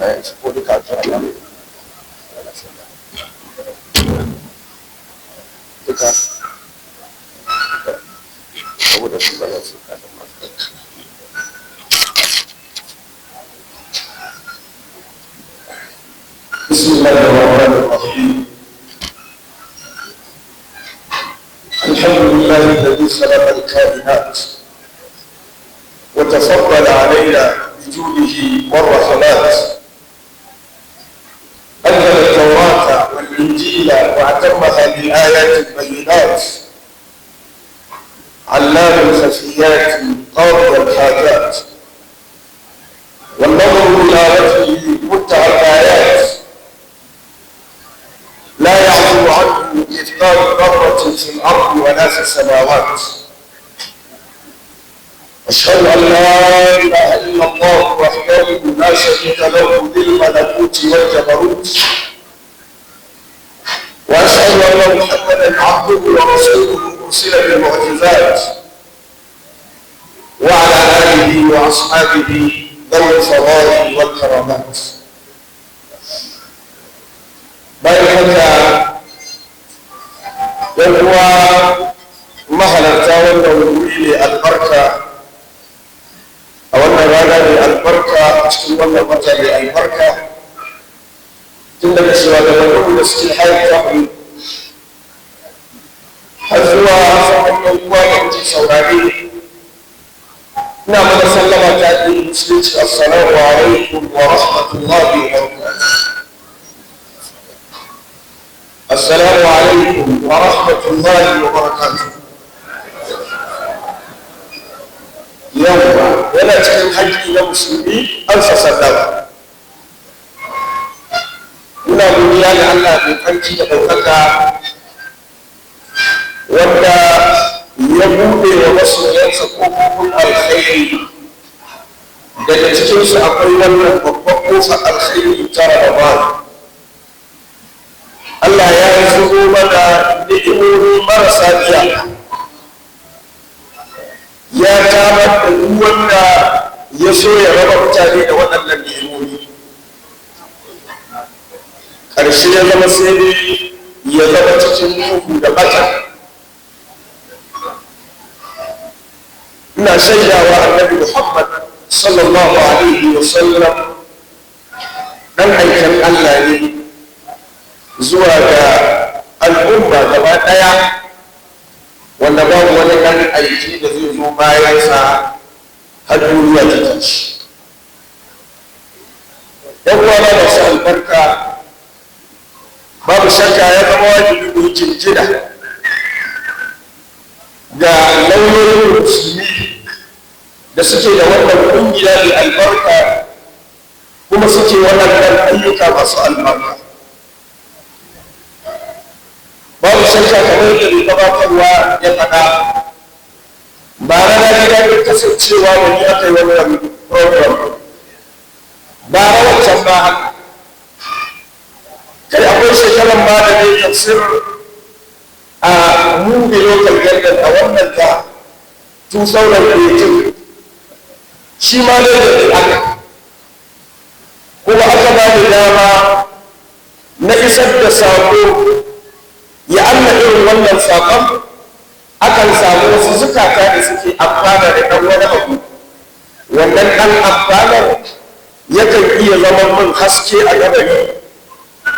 ma ya isa ko duka a nan duka saboda su ba za su kada masu. بسم الله الرحمن الرحيم. الحمد لله الذي خلق الكائنات وتفضل علينا بجوده والرحمات، أنزل التوراة والإنجيل وأتمها بالآيات البينات، علام الخفيات قاضي الحاجات، والنظر إلى وجهه منتهى الآيات، لا يعزب عنه مثقال ذرة في الأرض ولا في السماوات. أشهد أن لا إله إلا الله وحده لا شريك له ذي الملكوت والجبروت، وأشهد أن محمدا عبده ورسوله أرسل بالمعجزات، وعلى آله وأصحابه ذوي الفضائل والكرامات. Bayan haka, yan uwa mahalarta wannan wuri mai albarka, a wannan rana mai albarka, cikin wannan wata mai albarka, tun daga shugabannin da suke haifar mu har zuwa sauran yan uwa da muke saurare, ina mana sallama ta addinin Musulunci: assalamu alaikum wa rahmatullahi wa barakatuh. السلام عليكم ورحمة الله وبركاته. Yawwa, yana cikin haƙƙi na Musulmi amsa sallama. Muna godiya ga Allah mai ƙarfi da ɗaukaka, wanda ya buɗe wa masoyansa ƙofofin alkhairi. Daga cikinsu akwai wannan babban ƙofar alkhairi ta Ramadan. Allah ya zubo mana ni'imomi marasa iyaka, ya tabar da duk wanda ya so ya raba mutane da waɗannan ni'imomi. Ƙarshe ya zama sai dai ya zama cikin duhu da bata. Ina shaidawa Annabi Muhammad sallallahu alaihi wa sallam dan aikan Allah ne zuwa ga al'umma gaba ɗaya, wanda babu wani ɗan aiki da zai zo bayansa har duniya ta tashi. ‘Yan uwana masu albarka, babu shakka ya zama wajibi mu yi jinjina ga lauyoyin Musulmi da suke da wannan ƙungiya mai albarka, kuma suke waɗannan ayyuka masu albarka. Babu shakka, kamar yadda mai gabatarwa ya faɗa, ba rana ji daɗin kasancewa da ni aka yi wannan program ba, wancan ba haka. Kai, akwai shekaran ma da ne tafsir a Mubi Local Government a wannan ta 2018, shi ma dai da aka kuma aka ba da dama na isar da sako. Ya Allah, irin wannan sakon akan samu wasu zukata da suke amfana da ɗan wani abu. Wannan ɗan amfanar yakan iya zama min haske a gabari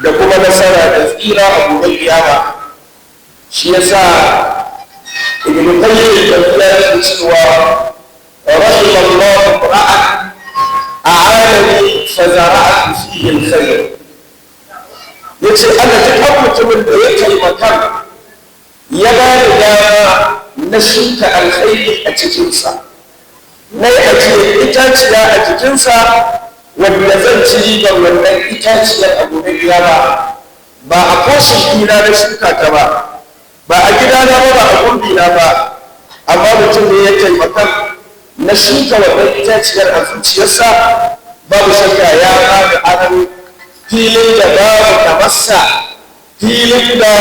da kuma nasara da tsira a gobe kiyama. Shi yasa Ibn Qayyim da ya cewa: "Rahim Allah ra'an a'anani fa zara'at fihi al-khayr." Yace Allah duk mutumin da ya taimaka, ya ba da dama na shuka alkhairi a cikinsa, na yi ajiyar itaciya a jikinsa wanda zan ci ribar wannan itaciyar a gobe kiyama. Ba a koshin ɗina na shuka ta ba, ba a gidana ba, ba a gurbina ba, amma mutum ne ya taimaka na shuka wannan itaciyar a zuciyarsa, babu shakka ya ba da aron filin da babu kamarsa, filin da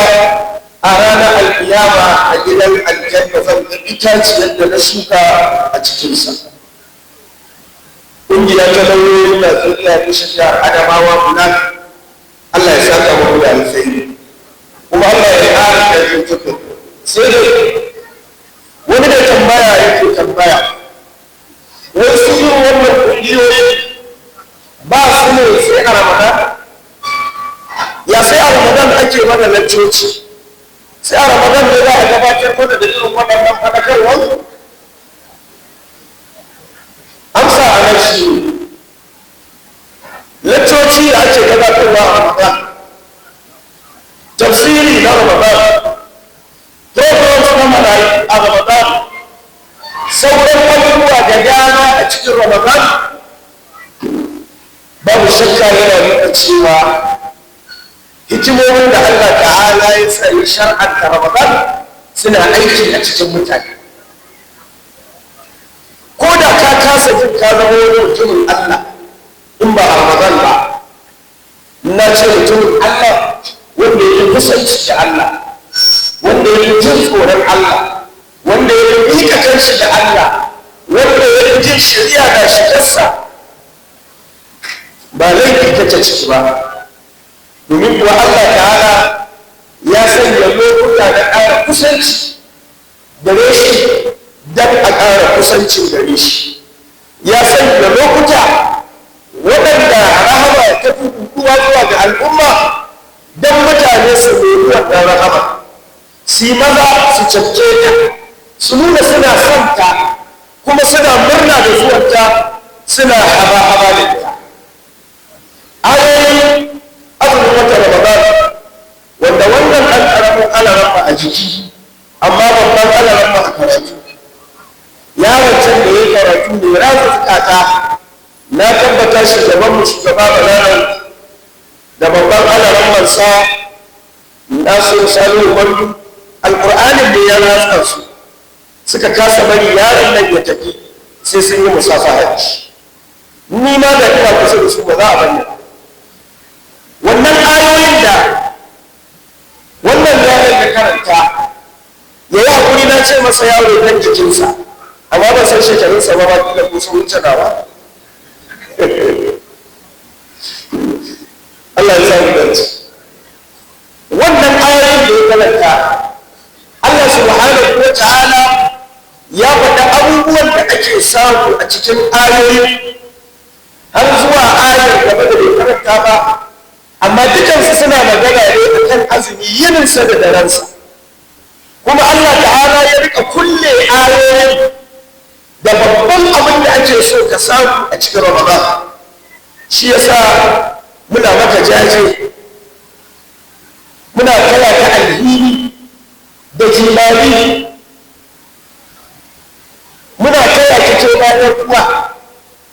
a ranar alkiyama a gidan aljanna zan ga itaciyar da na shuka a cikinsa. Ƙungiya ta lauyoyin Najeriya ta jihar Adamawa Bulan, Allah ya saka muku da alkhairi, kuma Allah ya ƙara ƙarfin tuku. Sai dai wani da tambaya yake tambaya, wasu irin wannan ƙungiyoyi ba su ne sai a Ramadan? Ya sai a Ramadan ake mana laccoci? Sai a Ramadan ne za a gabatar mana da irin waɗannan faɗakarwar? Amsa a nan shi laccoci da ake gabatarwa a Ramadan, tafsiri na Ramadan, programs na marayu a Ramadan, sauran abubuwa da dama a cikin Ramadan, babu shakka yana nuna cewa hikimomin da Allah ta'ala ya tsaye shar'anta Ramadan suna aiki a cikin mutane. Ko da ka kasa jin ka zama wani mutumin Allah in ba a Ramadan ba, na ce mutumin Allah wanda ya kusanci da Allah, wanda ya jin tsoron Allah, wanda ya miƙa kanshi da Allah, wanda ya jin shari'a da shigarsa, ba laifi kake ciki ba, domin kuwa Allah ta'ala ya sanya lokuta da ƙara kusanci gare shi don a ƙara kusancin gare shi. Ya sanya lokuta waɗanda rahama ta fi kuwa zuwa ga al'umma don mutane su nemi wannan rahama, su yi maza su cafke ta, su nuna suna son ta kuma suna murna da zuwanta, suna haba-haba da ita. Ayoyin azumin wata Ramadan, wanda wannan ɗan ƙaramin alaramma a jiki amma babban alaramma a karatu, yaron can da ya karatu mai ratsa zukata, na tabbata shugaban mu, shugaba Balaran, da babban alaramman sa Nasiru Salihu Gwandu, alƙur'anin da ya ratsa su suka kasa bari yaron nan ya tafi sai sun yi musafaha. Ni ma da ina kusa da su ba za a bari wannan ayoyin da wannan yaron ya karanta. Ya yi hakuri, na ce masa yaro dan jikinsa, amma ban san shekarunsa ba, ba kila ko sun wuce nawa. Allah ya sa mu dace. Wannan ayoyin da ya karanta, Allah subhanahu wa ta'ala ya faɗa abubuwan da ake samu a cikin ayoyi har zuwa ayar gaba da bai karanta ba, amma dukansu suna magana ne akan azumi, yininsa da darensa. Kuma Allah ta'ala ya rika kulle ayoyin da babban abin da ake so ka samu a cikin Ramadan. Shi yasa muna maka jaje, muna taya ta alhini da jimami, muna taya ki ce bayan kuwa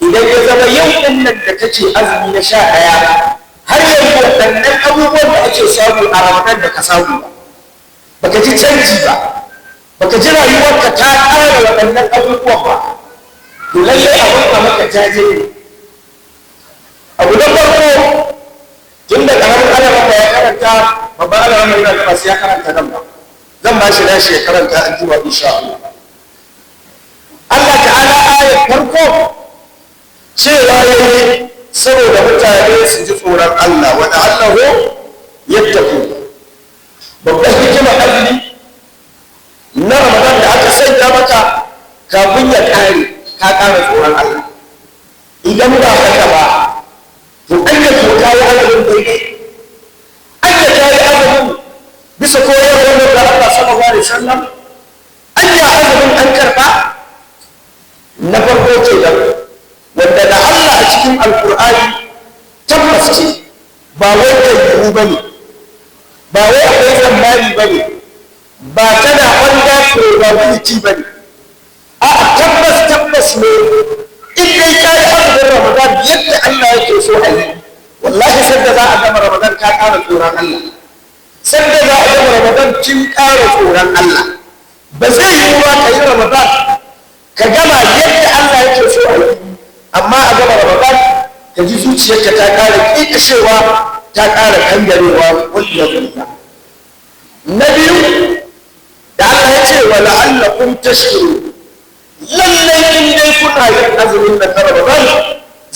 idan ya zama yau ɗin nan da kake azumi na 11, har yanzu waɗannan abubuwan da ake samu a Ramadan da ka samu ba, baka ji canji ba, baka ji rayuwarka ta ƙara waɗannan abubuwan ba, to lallai abin a maka jaje ne. Abu na farko, tun da ƙaramin alamar ya karanta, babban alamar yana da masu ya karanta nan ba, zan ba shi nashi ya karanta an jima insha Allah. Allah ta'ala ayar farko cewa yayi saboda mutane su ji tsoron Allah, wa la'allahu yattaqu. Babban hikimar azumi na Ramadan da aka sanya maka, kafin ya kare ka ƙara tsoron Allah. Idan ba haka ba, to an ya ko kayi azumin daidai, an ya kayi azumin bisa koyarwar da Allah sallallahu alaihi wasallam, an ya azumin an karɓa. Na farko ce da wanda da Allah a cikin Alkur'ani tabbas ce, ba wai ta ba ne, ba wai akwai tsammani ba ne, ba tana under probability ba ne, a tabbas tabbas ne. In dai ka yi azumin Ramadan yadda Allah yake so a yi, wallahi sanda za a gama Ramadan ka ƙara tsoron Allah, sanda za a gama Ramadan kin ƙara tsoron Allah. Ba zai yi wa ka yi Ramadan ka gama yadda Allah yake so a yi, amma a gama Ramadan ka ji zuciyarka ta ƙara ƙiƙashewa, ta ƙara kangarewa, wanda ya zuwa. Na biyu da Allah ya ce wa la'allakum tashkurun, lallai in dai kuna yin azumin nan na Ramadan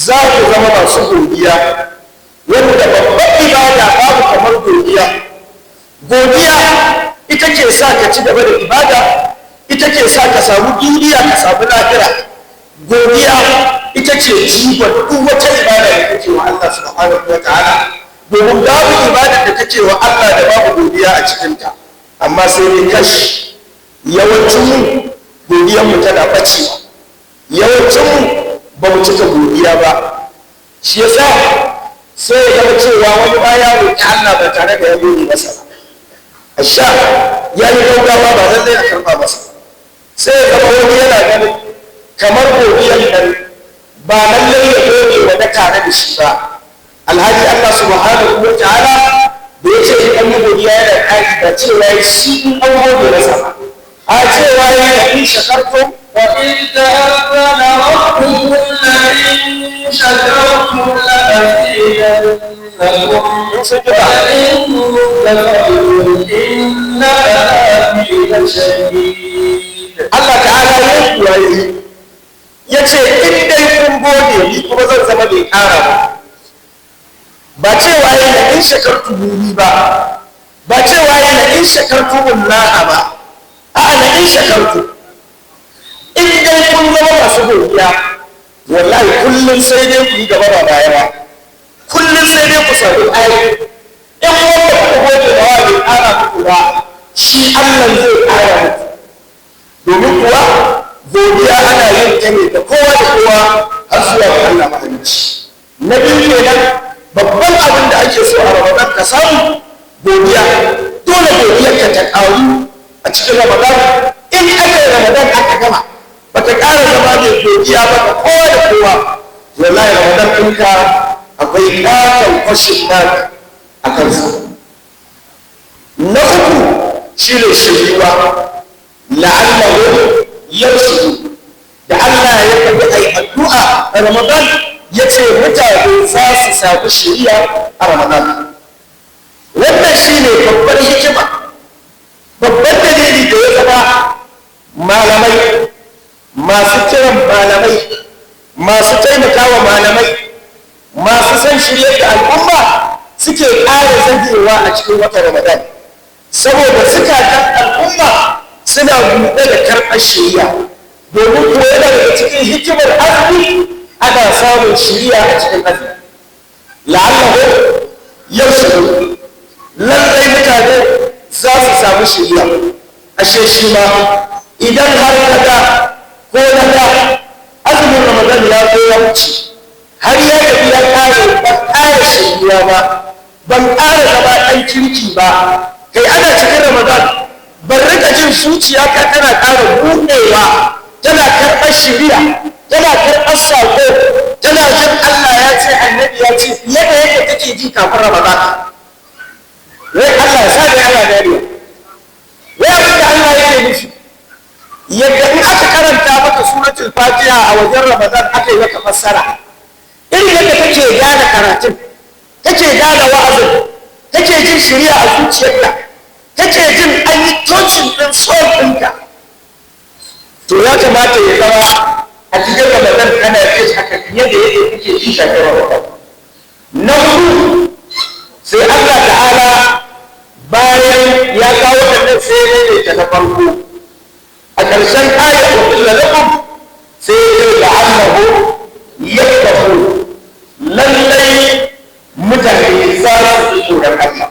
Za ku zama masu godiya, wanda babban ibada babu kamar godiya. Godiya ita ke sa ka ci gaba da ibada, ita ke sa ka samu duniya, ka samu lahira. Godiya ita ce jigon duk wata ibada da kake wa Allah subhanahu wa ta'ala, domin babu ibada da kake wa Allah da babu godiya a cikinta. Amma sai dai kash, yawancin mu godiyar mu tana bacewa, yawancin mu ba mu cika godiya ba. Shi yasa sai ya zama cewa wani ba ya roƙi Allah ba tare da ya gode masa ba. Asha ya yi gaugawa, ba lallai a karɓa masa. Sai ya zama wani yana ganin kamar godiyar nan ba lallai ya gode wa na tare da shi ba, alhaji Allah subhanahu wa ta'ala da ya ce in an yi godiya yana ƙari, ba cewa shi in an gode masa ba, a cewa ya yi in shakartum. وإذ تأذن ربكم لئن شكرتم لأزيدنكم ولئن كفرتم إن عذابي لشديد. Allah ta'ala ya kuwa yi ya ce in dai kun gode, ni kuma zan zama mai ƙara ba. Ba cewa ya la in shakartu ni ba, ba cewa ya la in shakartu laha ba, a'a, la in shakartu, in dai kun zama masu godiya, wallahi kullum sai dai ku yi gaba ba baya ba, kullum sai dai ku samu ayi. In wanda kuka gode da wa bai ƙara muku ba, shi Allah zai ƙara muku, domin kuwa godiya ana yin ta ne da kowa da kowa har zuwa ga Allah mahalicci. Na biyu kenan, babban abin da ake so a Ramadan ka samu godiya. Dole godiyar ka ta ƙaru a cikin Ramadan. In aka yi Ramadan aka gama, baka ƙara zama mai godiya ba ga kowa da kowa, wallahi Ramadan ɗinka akwai ƙaton question mark a kansa. Na uku shi ne shiryuwa, la'allahu yarshudu, da Allah ya faɗi ai addu'a a Ramadan, ya ce mutane za su samu shiriya a Ramadan. Wannan shi ne babbar hikima, babban dalili da ya zama malamai, masu kiran malamai, masu taimakawa malamai, masu son shiryar da al'umma suke ƙara zagewa a cikin watan Ramadan, saboda zukatan al'umma suna buɗe da karɓar shiriya, domin kuwa yana daga cikin hikimar azumi ana samun shiriya a cikin azumi. La'allahu yarshudu, lallai mutane za su samu shiriya. Ashe shi ma idan har ka ga ko na ga azumin Ramadan ya zo ya wuce, har ya tafi ya ƙare, ban ƙara shiriya ba, ban ƙara zama ɗan kirki ba, kai ana cikin Ramadan ban rika jin zuciyata tana ƙara buɗewa, tana karɓar shiriya, tana karɓar saƙo, tana jin Allah ya ce, annabi ya ce, fiye da yadda take ji kafin Ramadan. Wai Allah ya sa da Allah dariya, wai abin da Allah yake nufi, yadda in aka karanta maka suratul Fatiha a wajen Ramadan aka yi maka fassara, irin yadda kake gane karatun, kake gane wa'azin, kake jin shiriya a zuciyarka, kake jin an yi touching ɗin soul ɗinka, to ya kamata ya zama a cikin Ramadan kana jin haka fiye da yadda kake ji shafin Ramadan. Na hudu, sai Allah ta'ala bayan ya kawo waɗannan sai ya maimaita na farko a ƙarshen ayat uhilla lakum, sai ya ce la'allahu yattaqun, lallai mutane za su ji tsoron Allah.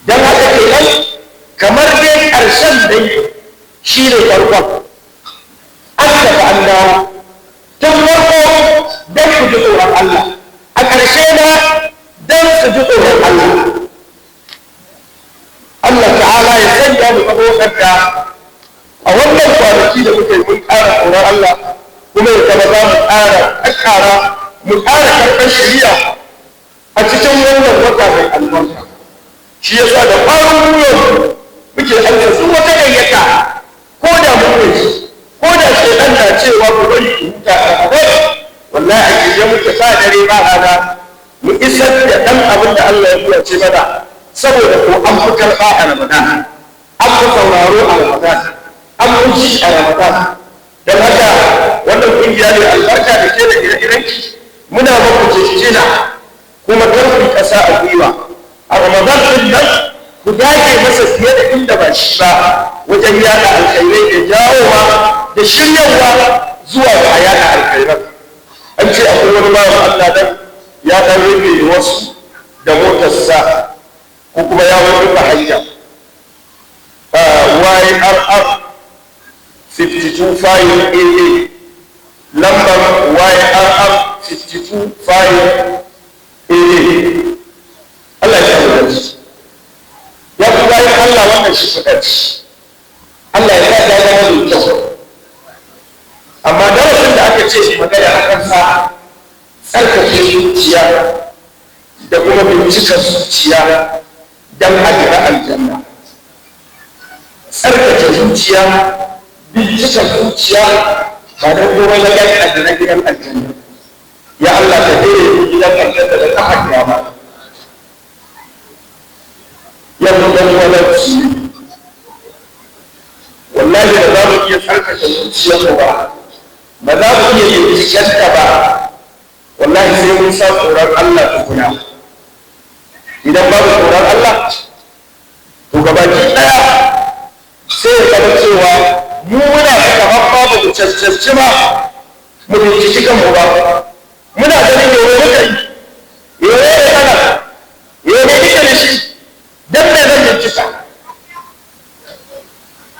Don haka kenan kamar dai ƙarshen dai shi ne farkon, an tafi an dawo. Tun farko don ku ji tsoron Allah, a ƙarshe na don su ji tsoron Allah. Allah ta'ala ya sanya mu zama waɗanda a wannan kwanaki da muka yi mun ƙara tsoron Allah, kuma ya zama za mu ƙara ƙaƙƙara, mu ƙara karɓar shari'a a cikin wannan wata mai albarka. Shi yasa da ƙwarin gwiwar muke amsa su wata gayyata, ko da mun gaji, ko da shaidan na cewa ku bari ku huta a Ramadan, wallahi a shirye muke sa dare ba rana mu isar da ɗan abin da Allah ya kuyace mana, saboda ko an fi karɓa a Ramadan, an fi sauraro a Ramadan, an fi ji a Ramadan. Don haka wannan kungiya ne albarka da ke da ire-irenki, muna maku jinjina, kuma karfi ƙasa a gwiwa a Ramadan din nan, ku dage masa fiye da inda ba shi ba wajen yaɗa alkhairai da jawowa da shiryarwa zuwa ga yaɗa alkhairan. An ce akwai wani bawan Allah dan ya ɗan rufe wasu da motarsa, ko kuma ya wani rufe hanya, YRR 525 AA, lambar YRR 525 AA. Allah ya samu dace. Ya fi bayan Allah, wannan shi suka ci, Allah ya sa ta zama mai kyau. Amma darasin da aka ce magana a kansa, tsarkake zuciya da kuma bincikar zuciya don a gina aljanna. Tsarkake zuciya, bincikar zuciya, ba don komai na gani a gina gidan aljanna. Ya Allah, ka dare gidan aljanna da kafa kiyama. Yanzu dan wani, wallahi ba za mu iya tsarkake zuciyarmu ba, ba za mu iya bincikenta ba, wallahi sai mun sa tsoron Allah tukuna. Idan babu tsoron Allah, to gabaki ɗaya sai ya zama cewa mu muna da kamar ba mu cancanci ba mu binciki kanmu ba. Muna ganin yau muka yi, yau ya mana, yau ne nika da shi, dan me zan bincika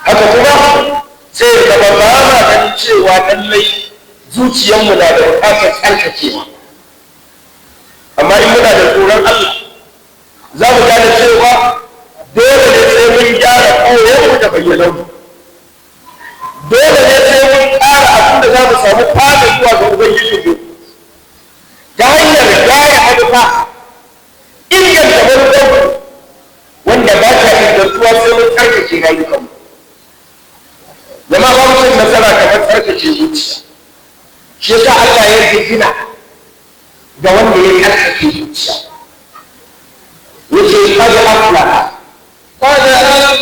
haka? Kuma sai ya zama ba ma ganin cewa lallai zuciyarmu na da buƙatar tsarkakewa. Amma in muna da tsoron Allah, za mu gane cewa dole ne sai mun gyara ƙauyenmu da bayyananmu, dole ne sai mun ƙara abin da za mu samu fada zuwa ga Ubangijinmu ta hanyar gyara manufa, inganta manufarmu, wanda ba ta ingantuwa sai mun tsarkake rayukanmu. Jama'a, ba mu cin nasara kamar tsarkake zuciya. Shi yasa Allah ya gina ga wanda ya tsarkake zuciya, yace: "Qad aflaha." قد أفلح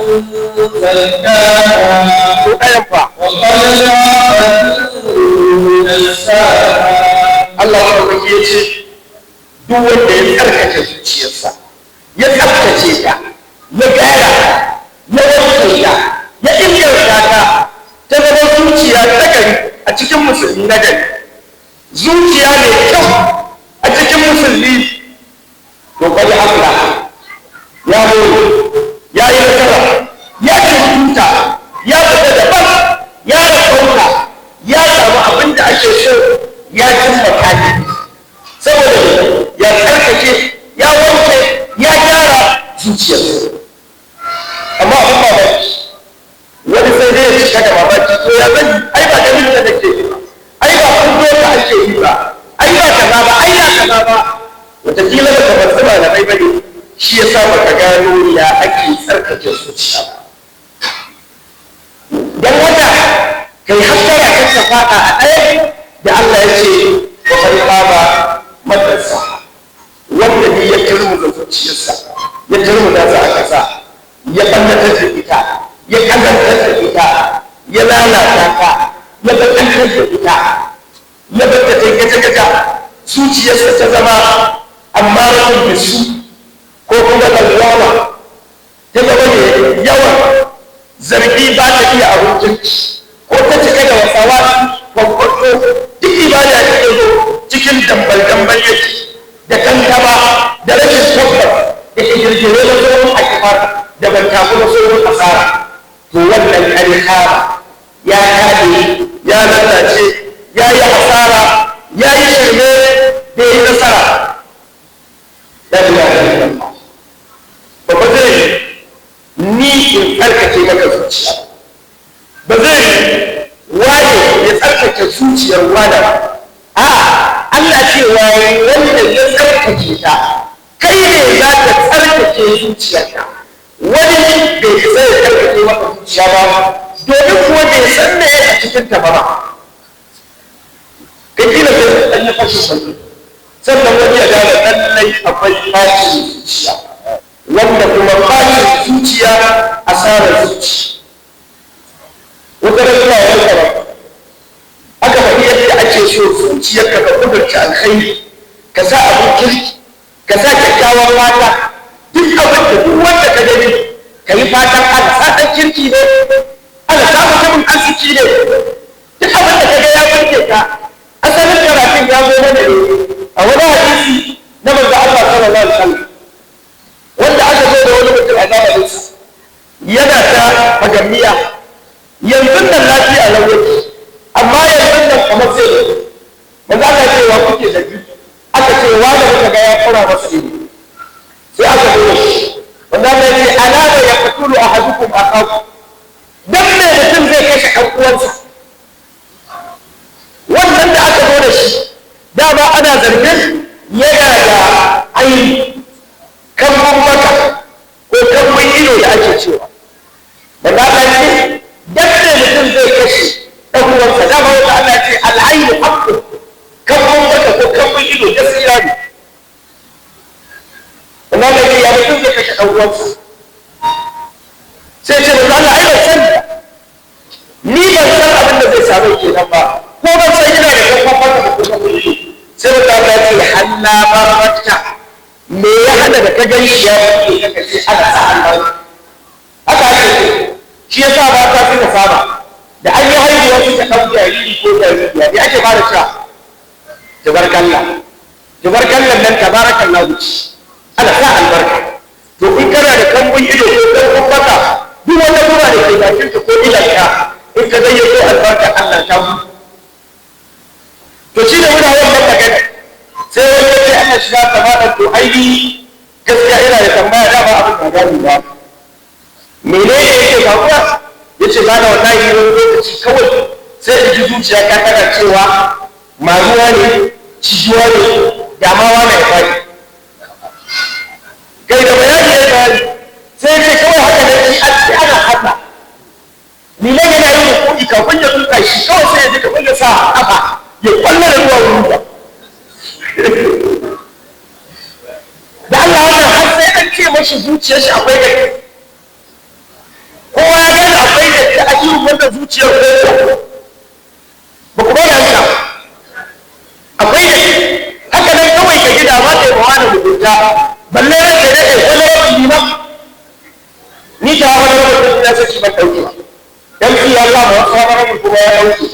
من زكاها. To, ɗayan fa? وقد خاب من دساها. Allah maɗaukaki ya ce duk wanda ya tsarkake zuciyarsa, ya tsaftace ta, ya gyara ta, ya wanke ta, ya inganta ta, ta zama zuciya ta gari a cikin musulmi na gari, zuciya mai kyau a cikin musulmi, to qad aflaha, ya more, ya yi nasara, ya ci hutunta, ya fita daban, ya rabauta, ya samu abin da ake so, ya cimma kani, saboda ya tsarkake, ya wanke, ya gyara zuciyarsa. Amma abin mamaki, wani sai dai ya cika da mamaki: "To ya zan yi? Ai ba ganin da nake yi ba, ai ba kun ta ake yi ba, ai ba kaza ba, ai ya kaza ba." Wataƙila ba ka basu malamai ba ne, shi ya sa baka gano ya ake tsarkake zuciya ba. Don haka kai hattara kan ka faɗa a ɗaya da Allah ya ce wa qad khaba man dassaha. Wanda ne ya turmuza zuciyarsa, ya turmuza ta a ƙasa, ya ɓannatar da ita, ya ƙazantar da ita, ya lalata ta, ya baƙantar da ita, ya batta ta gaja-gaja, zuciyarsa ta zama amma rashin bisu ko kuma lallama, ta zama mai yawan zargi, ba ta iya abincin, ko ta cika da wasawa, kwakwato, duk ibada ta zo cikin dambal-dambal yake da kankama da rashin tabbas da ke girgire da tsohon akifar da ban tafi da tsohon asara, to wannan ƙarƙara ya kaɗe, ya lalace, ya yi asara, ya yi shirme da yi nasara. Ya ji ya yi ba, ba zai ni in tsarkake maka zuciya ba, zai waye ya tsarkake zuciyar wane ba. A Allah cewa wanda ya tsarkake ta, kai ne za ka tsarkake zuciyarka. Wani bai isa ya tsarkake maka zuciya ba, domin kuwa bai san me a cikin ta ba. Kai kila sai ɗan ya fashe sauki, sannan wani ya gane lallai akwai ɓacin zuciya, wanda kuma ɓacin zuciya asarar zuciya. Wata ran ina wani karatu, aka faɗi yadda ake so zuciyarka ka kudurci alkhairi, ka sa abin kirki, ka sa kyakkyawan fata, duk abin da duk wanda ka gani ka yi fatan Allah sa ɗan kirki ne, Allah sa mutumin arziki ne, duk abin da ka ga ya burge ka. Asalin karatun ya zo mana ne a wani hadisi na manzo Allah sallallahu alaihi wasallam, wanda aka zo da wani mutum a zamanin sa yana ta fagammiya, yanzu nan lafiya lau yake, amma yanzu nan kamar sai da manzo Allah ce wa kuke zargi? Aka ce wa da muka ga ya fara masa ido. Sai aka zo da shi, manzo Allah ya ce ala la yaqtulu ahadukum akahu, dan me mutum zai kashe ɗan uwansa? Wannan da aka zo da shi dama ana zargin yana da aini kambun maka ko kambun ido da ake cewa. Manzo Allah ya ce dan me mutum zai kashe ɗan uwansa? Dama wanda Allah ya ce al'ainu haqqun, kambun maka ko kambun ido gaskiya ne. Manzo Allah ya ce ya mutum zai kashe ɗan uwansa? Sai ce manzo Allah ai ban san, ni ban san abin da zai samu kenan ba, ko ban san yana da kambun maka ko kambun ido. Sai manzo Allah ya ce halla barakta, me ya hana da ka gani ya buɗe ka ce ana sa albarka? Haka ake so. Shi yasa ba ta suka saba da an yi haihuwa suka ɗau jariri ko jaririya, me ake fara cewa? Tabarkalla, tabarkallan nan, tabarakallahu, ci ana sa albarka. To in kana da kambun ido ko kambun baka, duk wata mura da ke bakin ka ko idonka, in ka gayyato albarka Allah ta mu. To shi da muna wannan magana, sai wani ya ce ana shiga tamadan, to ai gaskiya ina da tambaya, dama abin ba gani ba, menene yake faruwa? Ya ce ba da wallahi wani lokaci kawai sai in ji zuciya ka tana cewa maruwa ne, cijuwa ne, damawa na ya faɗi. Kai da bayani ya bayani, sai ce kawai haka da shi an ce ana haka, liman yana yin rukuni, kafin ya tuka shi kawai sai ya ji kafin ya sa kafa ya kwallo da ruwa wurin da da Allah. Wannan har sai an ce mashi zuciyar shi akwai gari, kowa ya gane akwai datti a irin wannan zuciyar, ko ba ku bada hanka akwai datti? Haka nan kawai ka gida ba ta yi mawa da mugunta, balle ran da daɗe wani rabin liman. Ni ta wani rabin da ya saki ban ɗauke ba, dan shi ya kama wasu wani rabin kuma ya ɗauke,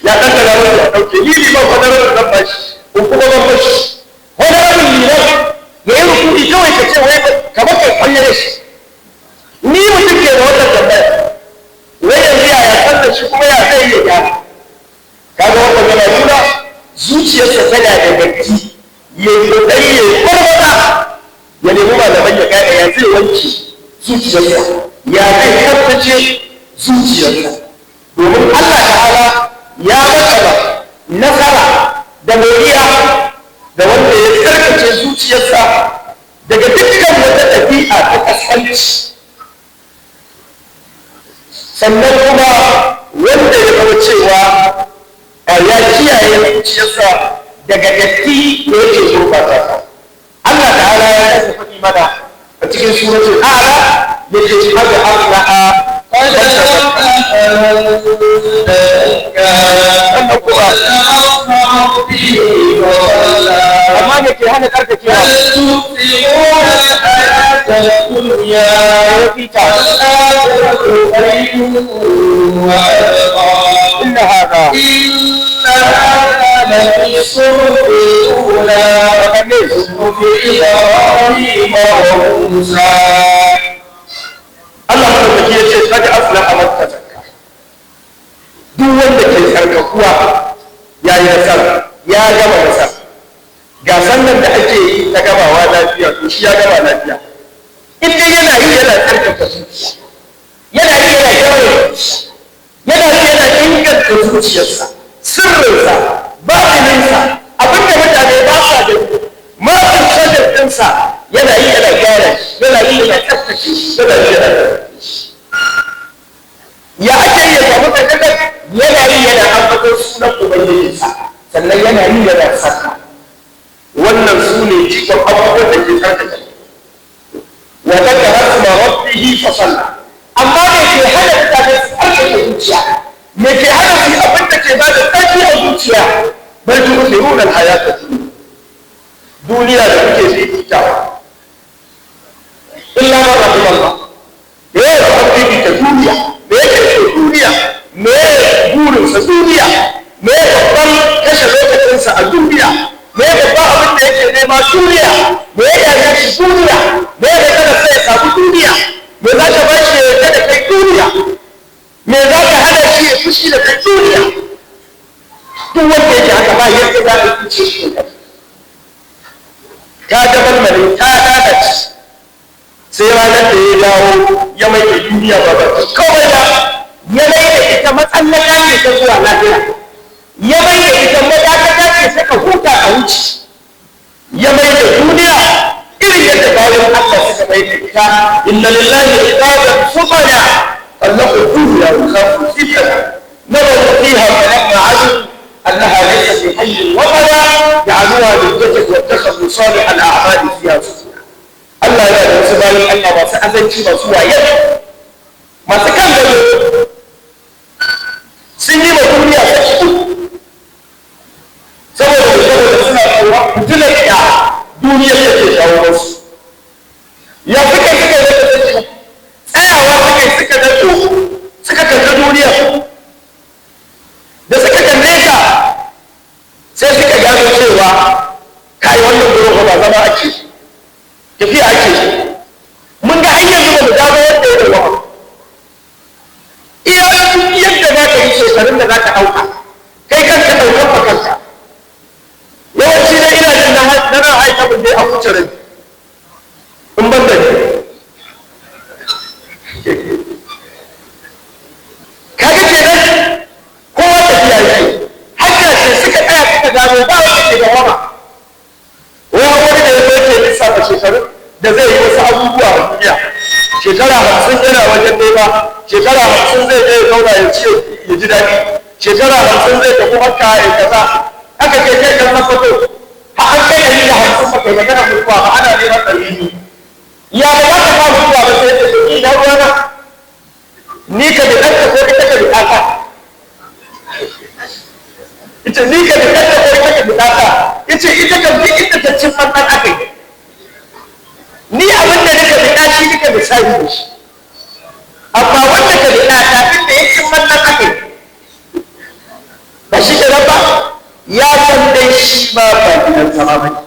ya ɗankara wani ya ɗauke. Ni liman wani rabin zan bashi ko kuma ban bashi. Wani rabin liman ya yi rukuni kawai ka ce wai kamar kai kwanye da shi. Ni mutum ke da wannan tambaya, wai yanzu yaya sallar shi kuma ya zai iya gyara? Kaga wannan yana nuna zuciyarsa tana da datti, ya yi kokari ya yi kwarwata, ya nemi malaman ya gane ya zai wanke zuciyarsa, ya zai tsaftace zuciyarsa, domin Allah ta'ala ya maka nasara da moriya da wanda ya tsarkake zuciyarsa daga dukkan wata ɗabi'a ta kaskanci, sannan kuma wanda ya zama cewa ya kiyaye zuciyarsa daga datti da yake gurɓata ta. Allah ta'ala ya kasa faɗi mana a cikin suratul A'la, yake qad aflaha قد man tazakka. أفلح من تزكى. Sannan kuma وذكر ربه فصلى. Amma me ke hana karkacewa? بل تؤثرون الحياة الدنيا Ya fita. والآخرة خير وأبقى. Inna hadha إن هذا لفي الصحف الأولى، صحف إبراهيم وموسى. Allah madaukaki ya ce qad aflaha man tazakka, duk wanda ke tsarkakuwa ya yi nasara, ya gama nasara. Gasan nan da ake yi ta gamawa lafiya, to shi ya gama lafiya in dai yana yi yana tsarkaka zuciya, yana yi yana gyara zuciya, yana yi yana inganta zuciyarsa, sirrinsa, batininsa, abinda mutane ba sa gani, masu shajar ɗinsa, yana yi yana gyara shi, yana yi yana tsaftace shi, yana yi yana tsaftace shi. Ya ake yi ya samu tsarkakar? Yana yi yana ambaton sunan ubangijinsa, sannan yana yi yana saka. Wannan su ne cikon abubuwan da ke tsarkake. Wa zakara isma rabbihi fa salla. Amma da ke ke hana mutane su tsarkake zuciya? Me ke hana su yi abin da ke ba da tsarki a zuciya? Bal tu'thiruna al-hayata duniya da kuke fifitawa, illa man rahim Allah. Me ya fa fifita duniya? Me yake so duniya? Me burinsa duniya? Me babban kashe lokacinsa a duniya? Me babban abin da yake nema duniya? Me ya dame shi duniya? Me ya kada sai ya samu duniya? Me za ka ba shi ya yarda da kai duniya? Me za ka hana shi ya fushi da kai duniya? Duk wanda yake haka, ba yadda za ka fice shi da ta dabalmale, ta lalace, sai ranar da ya dawo ya mai da duniya ba ba kawai ba, Ya mai da ita matsallaka ce ta zuwa lahira, ya mai da ita madakata ce ta ka huta a wuce. Ya mai da duniya irin yadda bayan Allah suka mai da ita. Inna lillahi ibadan futana allaqu dunya wa khafu fitana nazaru fiha falamma alimu annaha laysa bi hayyin wabala ja'aluha liddati wattakhadhu salih al-a'mali fiha sufuna. Allah yana da wasu bayan Allah masu azanci, masu waye, masu kan gado. Sun yi ma duniya saki uku saboda suna tsoron fitilar da duniyar take kawo musu. Ya suka yi da saki? Tsayawa suka yi, suka natsu, suka kalli duniya. Da suka kalle ta, sai suka gano cewa kai, wannan gurin ba zama ake, tafiya ake. Mun ga har yanzu ba mu gano wanda ya dawo iya yadda za ka yi shekarun da za ka ɗauka, kai kanka ɗaukan ma kanka. Yawanci dai ina jin na nan haika mun dai an wuce rabi, in ban da ni. Kaga kenan kowa tafiya yake, hanya ce. Suka tsaya suka gano ba wanda ke da wama. Wani wani da ya zo ke lissafa shekarun da zai yi wasu abubuwa a duniya, shekara 50 yana wajen nema, shekara 50 zai je ya zauna ya ci ya ji daɗi, shekara 50 zai tafi Makka ya kaza. Aka ce, kai kan mafato, ha, an kai 150 ba kai magana mutuwa ba, ana neman 200, ya ba za ka fa mutuwa ba? Sai ya ce, ni na ruwana, ni ka bi ɗanka ko ita ka bi ɗanka. Ita ni ka bi ɗanka ko ita ka bi ɗanka. Ita ita ka bi inda ta cin ɗan aka yi. Ni abin da nika bi shi nika bi sabi da shi, amma wanda ka bi ɗa inda ya cin ɗan aka yi, ba shi ke ba. Ya san dai shi ma ba gidan zama ba ne.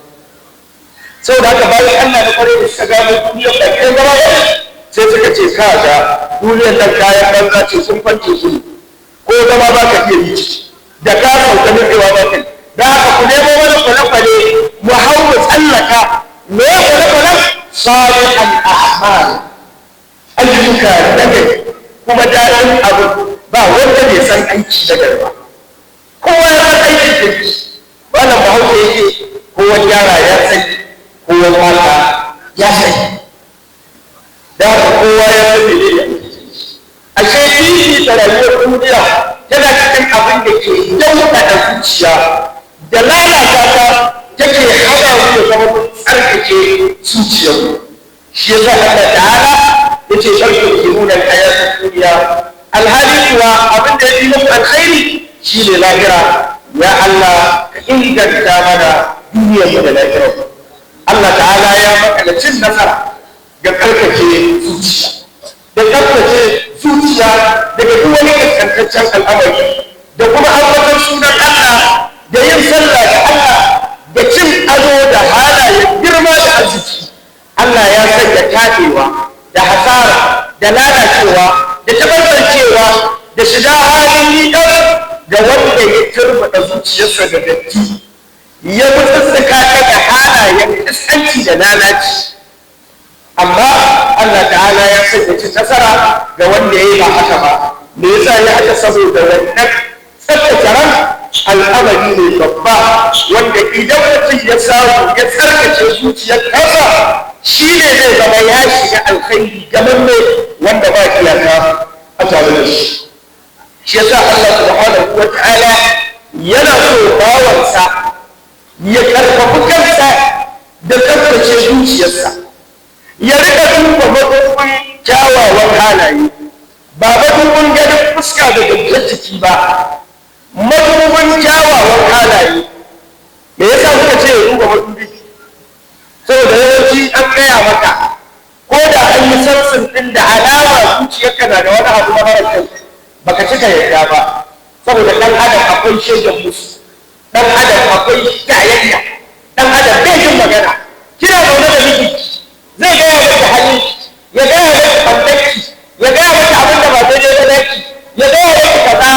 Saboda haka bayan Allah na kwarai da suka gano duniyar ba gidan zama ba, sai suka ce, ka ga duniyar nan kayan banza ce, sun fance su ne, ko zama ba ka iya yi ciki, da ka sauka nufewa ba ka yi. Da haka ku nemo mana kwale-kwale mu hau mu tsallaka. Me ya kwale-kwalen? Salihan a'mal, ayyuka na gari. Kuma daɗin abu, ba wanda bai san aiki na gari ba, kowa ya san aikin kirki. Wannan Bahaushe yake, kowa gyara ya sani, kowa mata ya sani. Da haka kowa ya san menene ashe fifita rayuwar duniya tana cikin abin da ke dauɗaɗa zuciya da lalata ta, take hana mu da zama mun tsarkake zuciyarmu. Shi yasa Allah ta'ala yace, sharku kiruna hayatun duniya, alhali kuwa abin da ya fi muku alkhairi shine lahira. Ya Allah, ka inganta mana duniyar mu da lahirar. Allah ta'ala ya maka da cin nasara ga tsarkake zuciya, da tsaftace zuciya daga duk wani kaskantaccen al'amari, da kuma ambaton sunan Allah, da yin sallah da Allah, da cin ado da halayen girma da arziki. Allah ya sanya tabewa da hasara da lalacewa da tabarbarcewa da shiga halin niɗar ga wanda ya turbaɗa zuciyarsa da datti, ya mutsutsuka ta da halayen kaskanci da lalaci. Amma Allah ta'ala ya sanya ci nasara ga wanda ya yi ba haka ba. Me yasa ya haka? Saboda wannan tsaftace ran al'amari ne babba, wanda idan mutum ya samu ya tsarkace zuciyar kansa, shi ne zai zama ya shiga alkhairi gamamme wanda ba iyaka a tare da shi. Shi yasa Allah subhanahu wa ta'ala yana so bawansa ya karfafi kansa da tsaftace zuciyarsa, ya rika duba madubin kyawawan halaye. Ba madubin ganin fuska da gangan jiki ba, madubin kyawawan halaye. Me yasa kuka ce ya duba madubi? Saboda yawanci an gaya maka, ko da an yi sansin ɗin da alama zuciyarka na da wani abu na mara kyau, baka cika yarda ba, saboda ɗan adam akwai shaidan musu, ɗan adam akwai jayayya, ɗan adam bai jin magana. Kina zaune da miji, zai gaya maki hali, ya gaya maki ɓannanki, ya gaya maki abin da ba daidai ba naki, ya gaya maki kaza,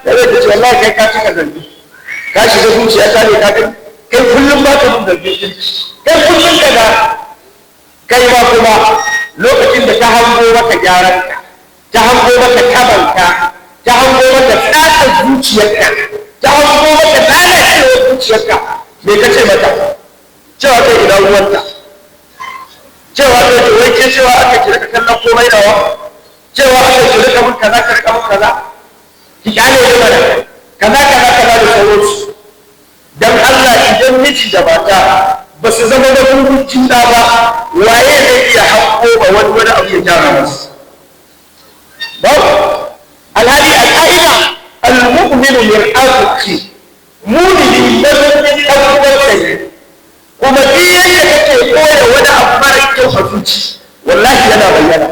da zai ce wallahi kai ka cika zargi, ka shiga zuciya ta ne, ka gani kai kullum ba ka mun zargi, kai kullum kaza. Kai ma kuma lokacin da ta hango maka gyaranka, ta hango maka tabanka, ta hango maka tsatsar zuciyarka, ta hango maka lalacewar zuciyarka, me ka ce mata? Cewa kai ina ruwanta, cewa kai to wai ke, cewa aka ki rika kallon komai nawa, cewa aka ki rika mun kaza, ka rika mun kaza, ki kyale ni mana, kaza kaza kaza da sauransu. Dan Allah, idan miji da mata ba su zama madubin juna ba, waye zai iya hanko ba wani wani abu ya gyara masu? Babu. Alhali a ƙa'ida, al-mu'minu mir'atu akhi, mu'mini madubin ɗan uwansa ne. Kuma duk yadda kake koya wani abu mara kyau a zuci, wallahi yana bayyana,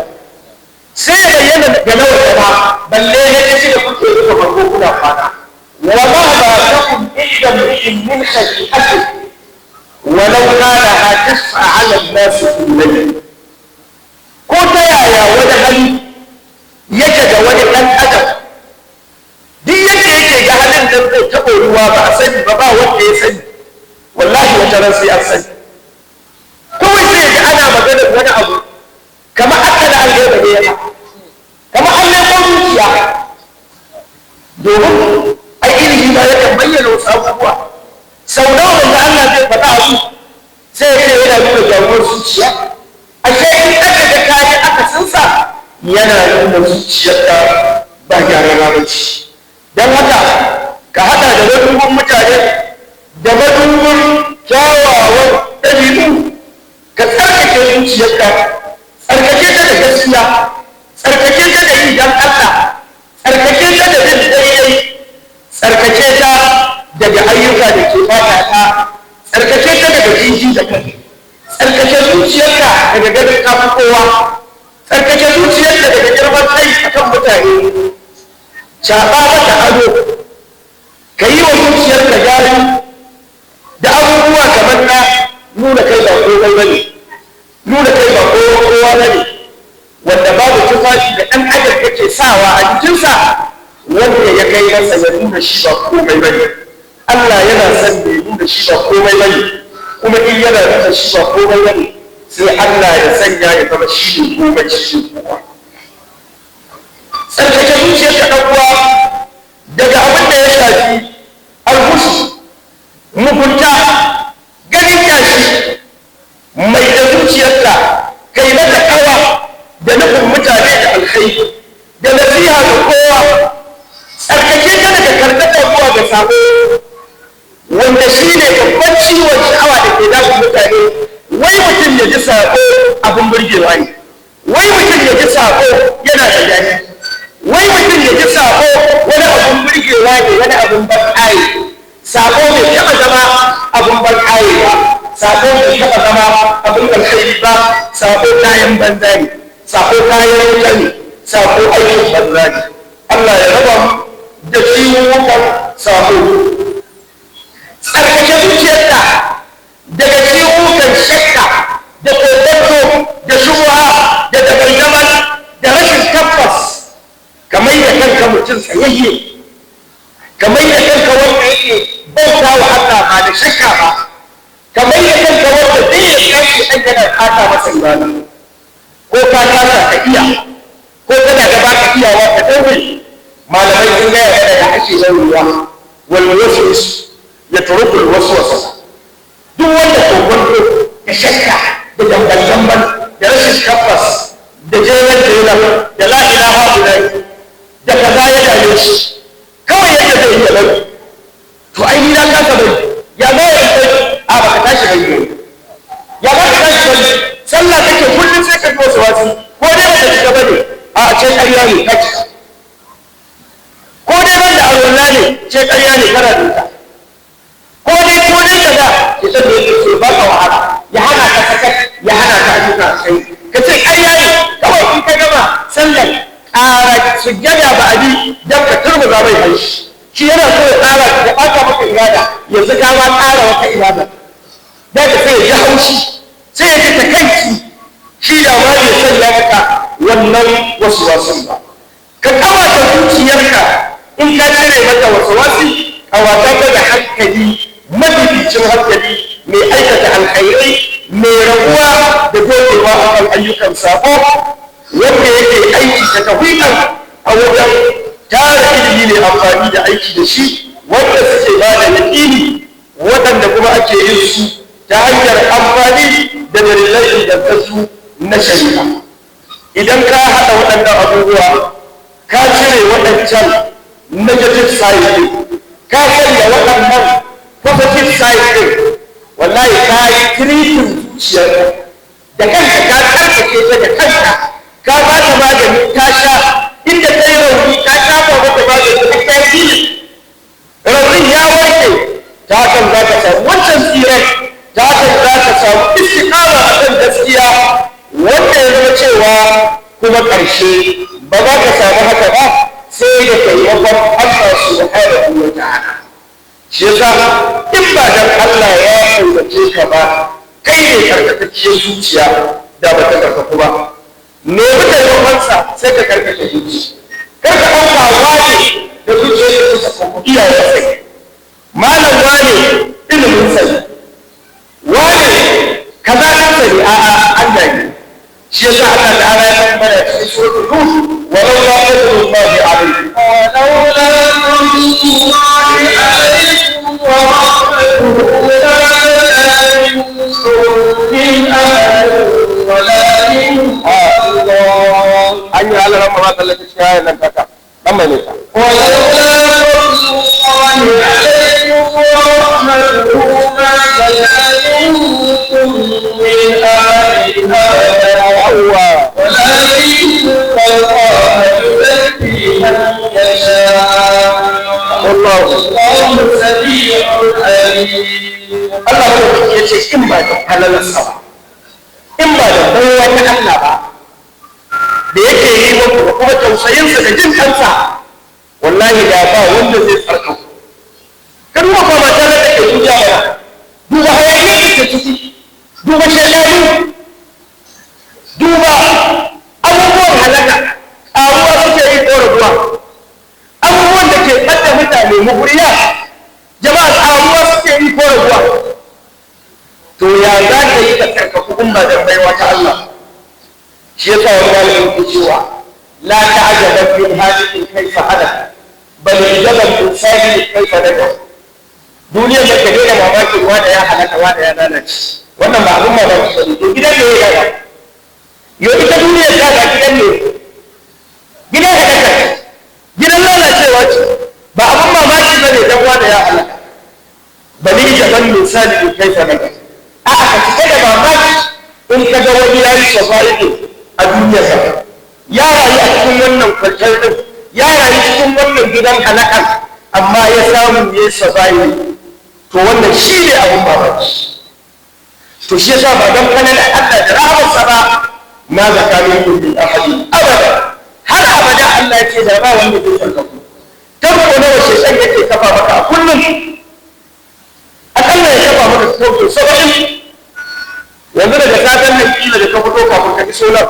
sai ya bayyana ga nawa ba, balle na kace da kuke rufe bargo kuna kwana. Wa ma ba takum illa min khashi'ati walau kana tas'a 'ala an-nas fi al-layl. Ko ta yaya wani hali yake ga wani ɗan adam, duk yadda yake ga halin da zai taɓa ruwa ba a sani ba, ba wanda ya sani, wallahi wata ran sai an sani. Kawai sai ga ana maganar wani abu kamar aka da an gaba ne yana kamar an nemo zuciya, domin ai ilimi ma yakan bayyana wasu abubuwa. Sau nawa wanda Allah zai faɗa abu sai ya ce yana nuna jagorar zuciya, ashe in aka ga kayi aka sinsa, yana nuna zuciyarka ba gyararra ba ce. Don haka ka haɗa da madubin mutane da madubin kyawawan ɗabi'u, ka tsarkake zuciyarka, tsarkake ta da gaskiya, tsarkake ta da yi don Allah, tsarkake ta da bin daidai, tsarkake ta daga ayyuka da ke bata ta, tsarkake ta daga jiji da kai, tsarkake zuciyarka daga ganin kafin kowa, tsarkake zuciyarka daga girman kai akan mutane. Caɓa mata ado, ka yi wa zuciyarka gyara da abubuwa kamar na nuna kai ba komai bane, nuna kai ba kowa kowa bane, wanda babu tufafi da ɗan adam yake sawa a jikinsa wanda ya kai masa ya nuna shi ba komai bane. Allah yana son da ya nuna shi ba komai bane, kuma in yana nuna shi ba komai bane, sai Allah ya sanya ya zama shi ne komai, shi ne kowa. Tsarkake zuciyarka, ɗan uwa, daga abin da ya shafi algusu, mugunta, ganin yashi mai da zuciyarka, kai mata kawa da nufin mutane da alkhairi da nasiha ga kowa. Tsarkake ta daga karkata zuwa ga sabo, wanda shi ne babban ciwon sha'awa da ke damun mutane. Wai mutum ya ji sabo abin burgewa ne, wai mutum ya ji sabo yana da daɗi, wai mutum ya ji sabo wani abin burgewa ne, wani abin ban ƙaye. Sabo bai taɓa zama abin ban ƙaye ba, sabo bai taɓa zama abin alkhairi ba. Sabo kayan banza ne, sabo kayan wuta ne, sabo aikin banza ne. Allah ya raba mu da ciwuwukan sabo. Tsarkake zuciyarka daga ciwukan shakka da kokonto da shubuha da daban da rashin tabbas. Kamar da kanka mutum tsayayye, kamar da kanka wanda yake bauta wa Allah ba da shakka ba, kamar da kanka wanda zai yi kashi an yana kata masa ibada. Ko ka kasa ka iya, ko kana ga baka iyawa, ka daure. Malamai sun gaya mana da ake daurewa: wal waswas yatruku al waswas. Duk wanda kokonto da shakka da dambal da rashin tabbas da jeran jeran da la ilaha illallah da kaza ya dame shi, kawai yadda zai iya bari, to ai ni na kasa bari, ya za ya bari? A baka tashi bari ne, ya ba ka tashi bari? Sallah kake kullum sai ka ji wasu wasu, ko dai baka shiga bane a ce ƙarya ne kaci. Ko dai ban da arwalla ne, ce ƙarya ne kana duka. Ko dai kaza, ya san da yake so baka wahala, ya hana ka sakat, ya hana ka ayyuka sai ka ce ƙarya ne. Kawai in ka gama sallar, ƙara sujjada ba abi dan ka turmuza mai haishi. Shi yana so ya tsara ya ɓata maka ibada, yanzu ka ma tsara wata ibada da ka sai ya ji haushi, sai ya ji takaici, shi da ma bai sanya maka wannan wasu wasun ba. Ka kawata zuciyarka. In ka cire mata wasu wasi, kawata ta da hankali, mafificin hankali, mai aikata alkhairai, mai rabuwa da dogewa a kan ayyukan sabo, wanda yake aiki da tawfiqan a wajen tara ilimi ne amfani da aiki da shi, wanda suke ba da yaƙini, waɗanda kuma ake yin su ta hanyar amfani da dalilai ingantattu na shari'a. Idan ka haɗa waɗannan abubuwa, ka cire waɗancan negative side ɗin, ka sanya waɗannan positive side ɗin, wallahi ka yi treating zuciyarka da kanka, ka tsarkake ta da kanka, ka ba ta magani ta sha. Inda ta yi rauni, ka shafa mata magani, ta yi raunin ya warke. Ta hakan za ka samu wancan tsiren, ta hakan za ka samu istiqama a kan gaskiya, wanda ya zama cewa kuma ƙarshe ba za ka samu haka ba sai da taimakon Allah subhanahu wa ta'ala. Shi yasa in ba dan Allah ya taimake ka ba, kai ne karkatacciyar zuciya, da ba ta karkatu ba. Nemi taimakonsa sai ka karkata zuci. Kar ka ɗauka wane da zuciyar da ta iyayen sai malam wane, ilimin sai wane, kaza kan sani. A'a, Allah ne. Shi yasa Allah ta'ala ya san mana cikin suratul Nur: ولولا فضل الله عليكم ولولا فضل الله عليكم ورحمته لزكى منكم من أحد ولكن الله An yi Allah ran ma tsallake cikin ayan nan kaka dan mai nesa. ولولا فضل الله عليكم ورحمته ما زكى منكم من أحد أبدا yawwa ولكن الله يزكي من يشاء. والله والله سميع عليم. Allah ya ce in ba da halalarsa ba, in ba da baiwa ta Allah ba da yake yi muku da kuma tausayinsa da jin kansa, wallahi da ba wanda zai tsarka ku. Ka duba kwa mata da take duniya mana, duba hayaniyar da ke ciki, duba shaidanu, duba abubuwan halaka, ƙaruwa suke yi ko raguwa? Abubuwan da ke ɓadda mutane, muguriya jama'a, ƙaruwa suke yi ko raguwa? To ya za ka yi ka tsarkaku in ba dan baiwa ta Allah? Shi yasa wani malamin ke cewa: لا تعجبا من هالك كيف هلك، بل اعجبا من سالم كيف نجا. Duniyar da ka daina mamakin wanda ya halaka, wanda ya lalace, wannan ba abin mamaki ba ne. To gidan ne ya gaba yo, ita duniyar ta ga gidan ne, gidan halaka ce, gidan lalacewa ce. Ba abin mamaki ba ne dan wanda ya halaka. بل اعجبا من سالم كيف نجا. A'a, ka cika da mamaki in ka ga wani ya yi survive a duniyarsa, ya rayu a cikin wannan kwanciyar din, ya rayu cikin wannan gidan halakar, amma ya samu ya yi survive. To wannan shi ne abin mamaki. To shi yasa ba don kanan Allah da rahamarsa ba، ما زكى منكم من أحد أبدا. Har abada Allah ya ce da ba wanda zai tsarkaku. Tarko nawa shedan yake kafa maka a kullum? Akalla ya kafa maka sau 70. Yanzu daga safen nan kila da ka fito, kafin ka iso nan,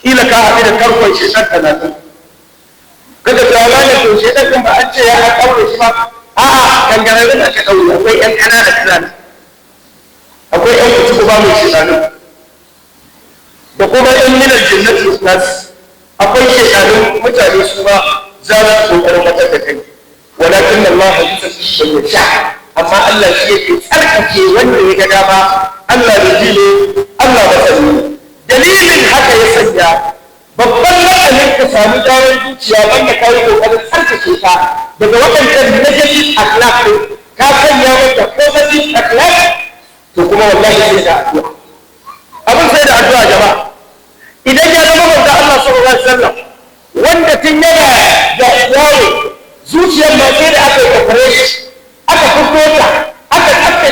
kila ka haɗu da tarkon shedan 30. Kaga ta gane, to shedan din ba an ce ya an ɗaure shi ba? A'a, kangararrun aka ɗaure. Akwai ƴan ƙanana ƙanana, akwai ƴan kuci ba mai shedanin, da kuma ƴan من الجنة والناس. Akwai shedanun mutane, su ma za su kokarin matar da kai. ولكن الله يزكي من يشاء. Amma Allah shi yake tsarkake wanda ya ga dama. Allah da ji ne, Allah masani ne. Dalilin haka ya sanya babban matsalin ka sami gyaran zuciya, wanda ka yi kokarin tsarkake ta daga waɗancan negative akhlaq ɗin, ka sanya mata positive akhlaq. To kuma wallahi sai da addu'a, abin sai da addu'a jama'a. Idan ya zama manzo Allah sallallahu alaihi wasallam wanda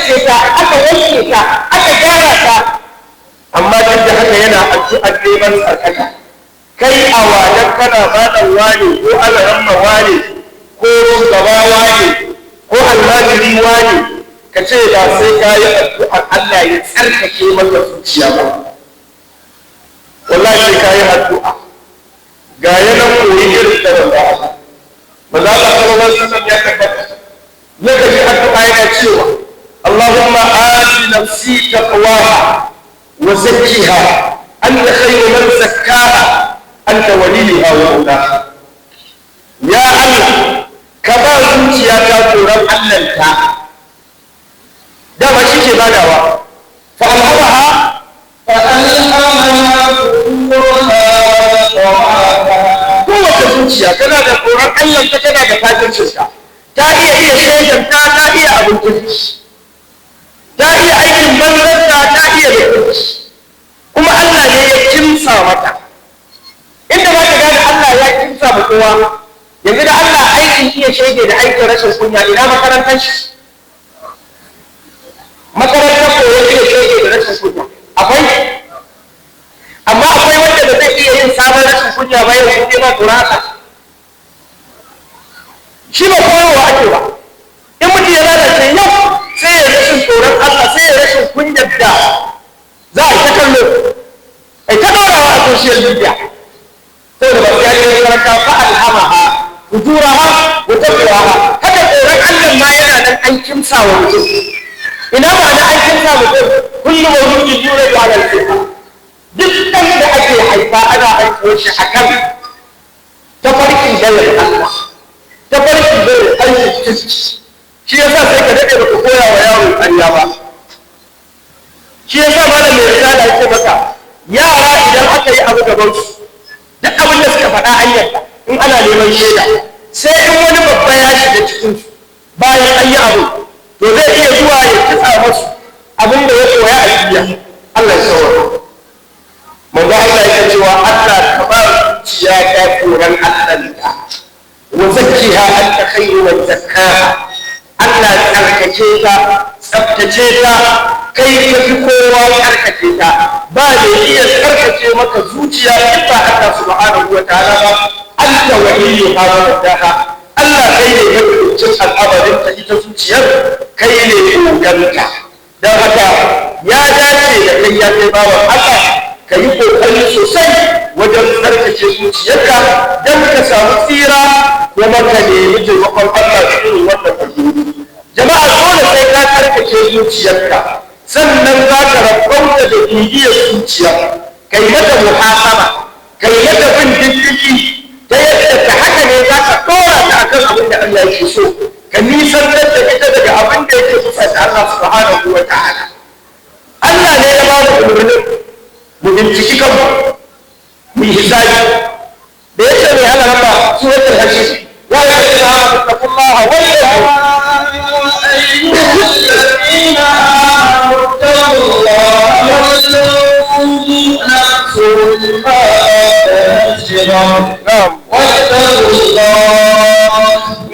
tsaftace ta, aka wanke ta, aka gyara ta. Amma duk da haka yana addu'ar neman tsarkaka. Kai a wajen kana malam wane ko alaramma wane ko shugaba wane ko almajiri wane, ka ce ba sai ka yi addu'ar Allah ya tsarkake maka zuciya ba. Wallahi sai ka yi addu'a. Ga yanan koyi irin da wanda Allah. Manzo Allah sallallahu alaihi wasallam ya tabbata. Yakan yi addu'a yana cewa: "Allahumma ati nafsi taqwaha wa zakkiha, anta khayru man zakkaha, anta waliyuha wa mawlaha." Ya Allah, ka ba zuciya ta tsoron Allah ta. Dama shi ke badawa. Fa alhamaha. فألهمها فجورها وتقواها. Kowace zuciya tana da tsoron Allah ta, tana da fajircin ta. Ta iya iya shaidan ta, ta iya abin kirki. Ta iya aikin banzan ta, ta iya da kirki. Kuma Allah ne ya kimsa mata. Inda za ka gane Allah ya kimsa ma kowa, yanzu da Allah aikin iya shege da aikin rashin kunya, ina makarantar shi? Makarantar koyon iya shege da rashin kunya akwai? Amma akwai wanda ba zai iya yin sabon rashin kunya ba yau sai ba tsoron. Shi ba koyarwa ake ba. In mutum ya lalace yau, sai ya rashin tsoron Allah, sai ya rashin kunyar da za a yi ta kallo, ai ta ɗorawa a social media, saboda ba sai ya je makaranta. Fa alhamaha fujuraha wa taqwaha. Haka tsoron Allah ma yana nan an kimsa wa mutum. Ina ma'ana an kimsa mutum? Kullu mawludin yuladu ala al-fitra. Duk ɗan da ake haifa, ana haifuwar shi akan tafarkin dayar Allah, tafarkin dayar aikin kirki. Shi yasa sai ka daɗe baka koya wa yaro ƙarya ba. Shi yasa malam mai risala yake maka, yara idan aka yi abu gaban su, duk abin da suka faɗa an yarda in ana neman shaida, sai in wani babba ya shiga cikin su bayan an yi abu, to zai iya zuwa ya kitsa masu abin da ya koya a duniya. Allah ya saurara. Manzo Allah yake cewa: "Allah, ka ba zuciya ta tsoron Allah ta, wa zakkiha, anta khairu man zakkaha." Allah, tsarkake ta, tsaftace ta, kai ka fi kowa tsarkake ta. Ba da iya tsarkake maka zuciya in ba Allah subhanahu wa ta'ala ba. Anta waliyuha wa mawlaha. Allah, kai ne mafificin al'amarin ta, ita zuciyar kai ne oganta. Don haka ya dace da kai, ya kai bawan Allah, ka yi kokari sosai wajen tsarkake zuciyarka don ka samu tsira, kuma ka nemi taimakon Allah da irin wannan fahimta. Jama'a, dole sai ka tsarkake zuciyarka, sannan za ka rabauta da bibiyar zuciya, kai mata muhasaba, kai mata bin diddigi, ta yadda ta haka ne za ka ɗora ta akan abin da Allah yake so, ka nisantar da ita daga abin da yake kusa da Allah subhanahu wa ta'ala. Allah ne ya ba mu umarnin mu binciki kanmu, mu yi hisabi. Da yace mai hana raba suratul hajj: ya ayyuhallazina amanu taqullaha wal أيها الذين آمنوا اتقوا الله ولتنظر نفس ما قدمت لغد. Na'am. واتقوا الله،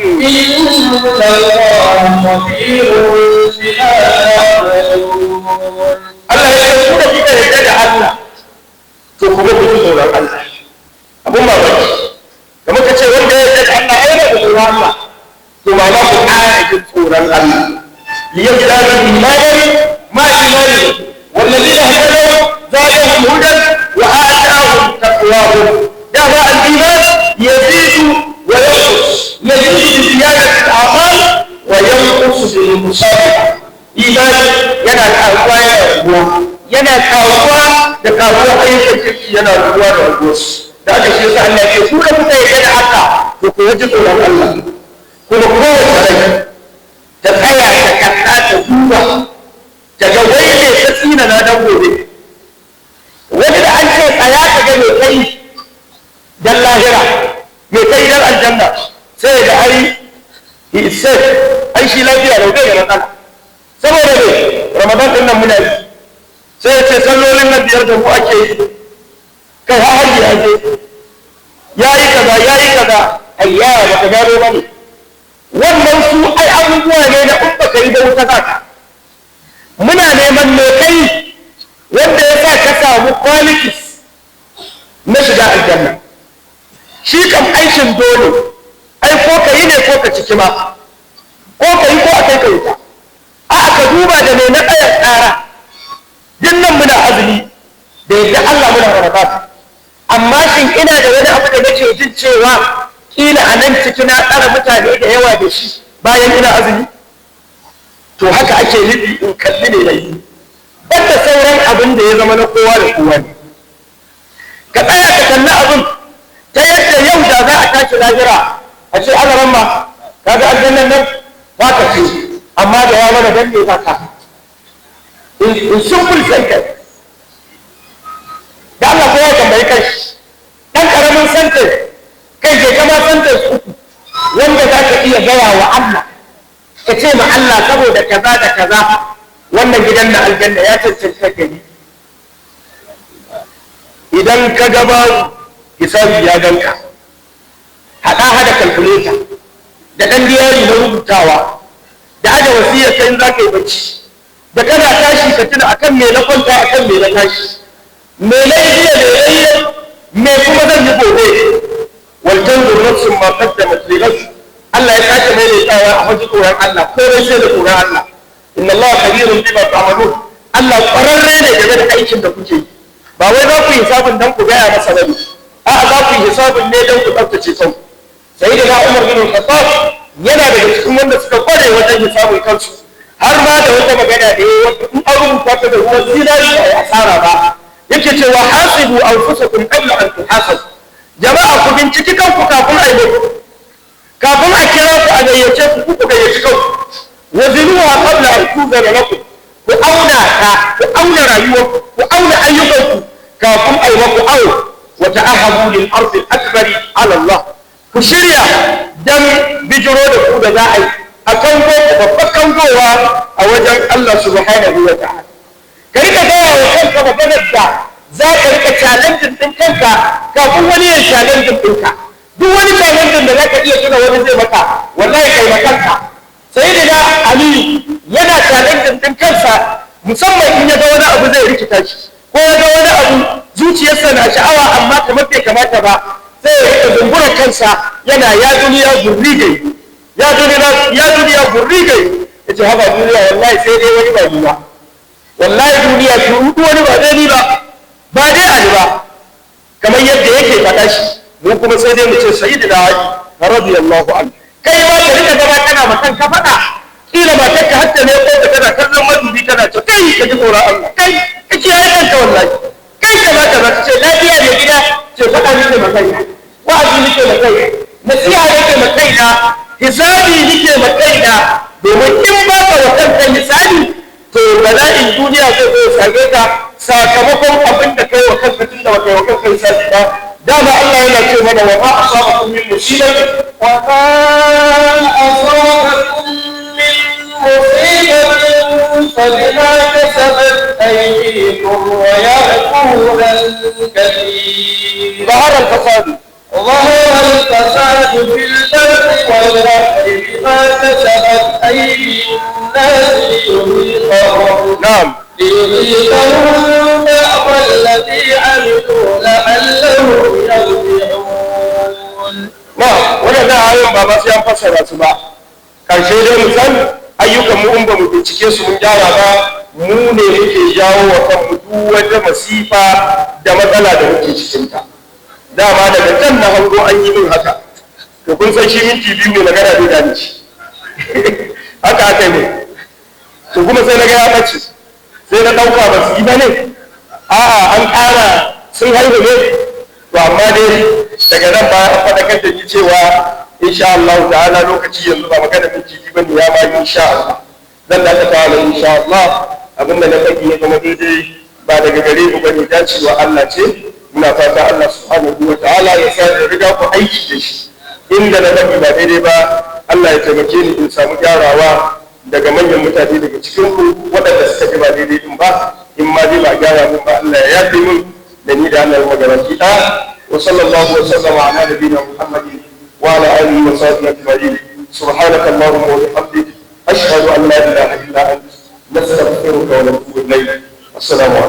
إن الله خبير بما تعملون. Allah ya ce: "Ku da kuka yarda da Allah, to ku ga ku ji tsoron Allah." Abun mamaki, kamar ka ce wanda ya yarda da Allah ai da tsoron Allah, to ba za ku ƙara jin tsoron Allah. Liyazdadu imanan ma imani wallazina ihtadaw zadahum hudan wa atahum taqwahum. Dama al-iman yazidu wa yanqus, yazidu bi ziyadati al-a'mal wa yanqus bil musabaqa. Imani yana karuwa, yana raguwa, yana karuwa da karuwa ayyukan kirki, yana raguwa da raguwa. Da aka shi yasa Allah ya ce: "Ku da kuka yarda da Allah, to ku ji tsoron Allah." Kuma kowace rai ta tsaya, ta kalla, ta duba, ta ga wai ne ta tsina na dan gobe. Wani da an ce tsaya ka ga mai kai dan lahira, mai kai dan aljanna, sai ga ai he is safe, ai shi lafiya lau, bai da matsala. Saboda ne Ramadan din nan muna yi, sai ya ce sallolin nan biyar da mu ake yi, kai har hajji ya je, ya yi kaza, ya yi kaza. Ayya, ba ka gano ba ne wannan. Su ai abubuwa ne na in baka yi da wuta za ka. Neman me kai wanda ya sa ka samu qualities na shiga aljanna? Shi kam aikin dole, ai ko ka yi ne ko ka ciki ma, ko ka yi ko a kai ka wuta. A ka duba da me na tsaya tsara. Dinnan muna azumi da yadda Allah, muna Ramadan, amma shin ina da wani abu da nake jin cewa kila a nan ciki na tsara mutane da yawa da shi bayan ina azumi? To haka ake nufi, in kalli ne na yi banda sauran abin da ya zama na kowa da kowa ne. Ka tsaya ka kalli abin ta yadda yau da za a tashi lahira a ce, "Ana ramma, ka ga aljannan nan ba ka ce, amma da ya mana dan me za ka?" In simple sentence da Allah, kowa ya tambayi kai dan karamin sentence, kai ke kama sentence uku wanda za ka iya gaya wa Allah, ka ce ma Allah, saboda kaza da kaza wannan gidan na aljanna ya cancanta ka yi. Idan ka gaba hisabi ya ganka, haɗa hada calculator da ɗan diary na rubutawa da aje wasiyar kai za ka yi bacci, da kana tashi ka tuna akan me na kwanta, akan me na tashi, me na yi jiya, me na yi, me kuma zan yi gobe. Wal tanzur nafsun ma qaddamat li ghad. Allah ya sake maimaitawa a wajen tsoron Allah, ko dai sai da tsoron Allah. Inna Allah khabirun bima ta'malun. Allah ƙwararre ne game da aikin da kuke yi. Ba wai za ku yi hisabin dan ku gaya masa bane, a'a, za ku yi hisabin ne dan ku tsaftace kanku. Sayyidina Umar bin Khattab yana daga cikin wanda suka kware wajen hisabin kansu, har ma da wata magana da yayi wanda in an rubuta ta da ruwan zinari ba a asara ba. Yake cewa, "Hasibu anfusakum qabla an tuhasabu." Jama'a, ku binciki kanku kafin a yi muku, kafin a kira ku a gayyace ku, ku gayyaci kanku. Wa zinuha qabla an tuzana lakum. Ku auna ta, ku auna rayuwarku, ku auna ayyukanku kafin a yi maku awo. Wa ta'ahabu lil ardi al akbari ala Allah. Ku shirya dan bijiro da ku da za a yi a kango, babbar kangowa a wajen Allah subhanahu wa ta'ala. Ka rika gaya wa kanka maganar da za ka rika challenging din kanka kafin wani ya challenging ɗinka. Duk wani challenging da za ka iya tuna wani zai maka, wallahi kai ma kanka. Sayyidina Ali yana challenging din kansa, musamman in ya ga wani abu zai rikita shi, ko ya ga wani abu zuciyarsa na sha'awa amma kamar bai kamata ba, sai ya rika zungura kansa yana, "Ya duniya gurri gai, ya duniya, ya duniya gurri gai." Yace, "Haba duniya, wallahi sai dai wani ba ni ba. Wallahi duniya ki rudu wani ba dai ni ba, ba dai Ali ba." Kamar yadda yake faɗa shi, mu kuma sai dai mu ce sayyidina Ali radiyallahu anhu. Kai ma ka rika zama kana ma kanka faɗa. Kila matar ka hatta ne ko tana kallon madubi tana ce, "Kai, ka ji tsoron Allah, kai ka kiyaye kanka, wallahi kai kaza kaza." Ta ce, "Lafiya ne gida?" Ce, "Faɗa nake ma kaina, wa'azi nake ma kaina, nasiha nake ma kaina, hisabi nake ma kaina." Domin in ba ka wa kanka hisabi, to bala'in duniya zai zo ya same ka sakamakon abin da kai wa kanka, tun da kai wa kanka hisabi ba. Dama Allah yana ce mana, wa ma asabakum min musibatin وما أصابكم من مصيبة فبما كسبت أيديكم ويعفو عن كثير. ظهر الفساد ظهر الفساد في البر والبحر بما كسبت أيدي الناس ليذيقهم ليذيقهم بعض الذي عملوا لعلهم يرجعون. Na waɗannan ayoyin ba sai an fassara su ba. Karshe dai mu san ayyukan mu, in ba mu bincike su mun gyara ba, mu ne muke jawo wa kanmu duk wata masifa da matsala da muke cikin ta. Dama daga can na hango an yi min haka. To kun san shi minti 2 mai magana bai dame shi. Haka aka yi. To kuma sai na ga ya ɓace, sai na ɗauka ba su yi ba ne, a'a, an ƙara sun haihu ne. To amma dai daga nan ba an faɗakar da ni cewa insha Allah ta'ala lokaci yanzu ba magana minti 2 bane ya ba. Insha Allah zan dakata da insha Allah. Abinda na faɗi ya zama daidai, ba daga gare ku bane, dacewa Allah ce. Muna fata Allah subhanahu wa ta'ala ya sa in riga ku aiki da shi. Inda na faɗi ba daidai ba, Allah ya taimake ni in samu gyarawa daga manyan mutane daga cikin ku waɗanda suka ji ba daidai din ba. In ma dai ba gyara min ba, Allah ya yafe min da ni da Allah ya magabaki ɗaya. Wa sallallahu wa sallama ala nabiyina Muhammadin wa ala alihi wa sahbihi ajma'in. Subhanaka allahumma wa bihamdik, ashhadu an la ilaha illa anta, nastaghfiruka wa natubu. Assalamu.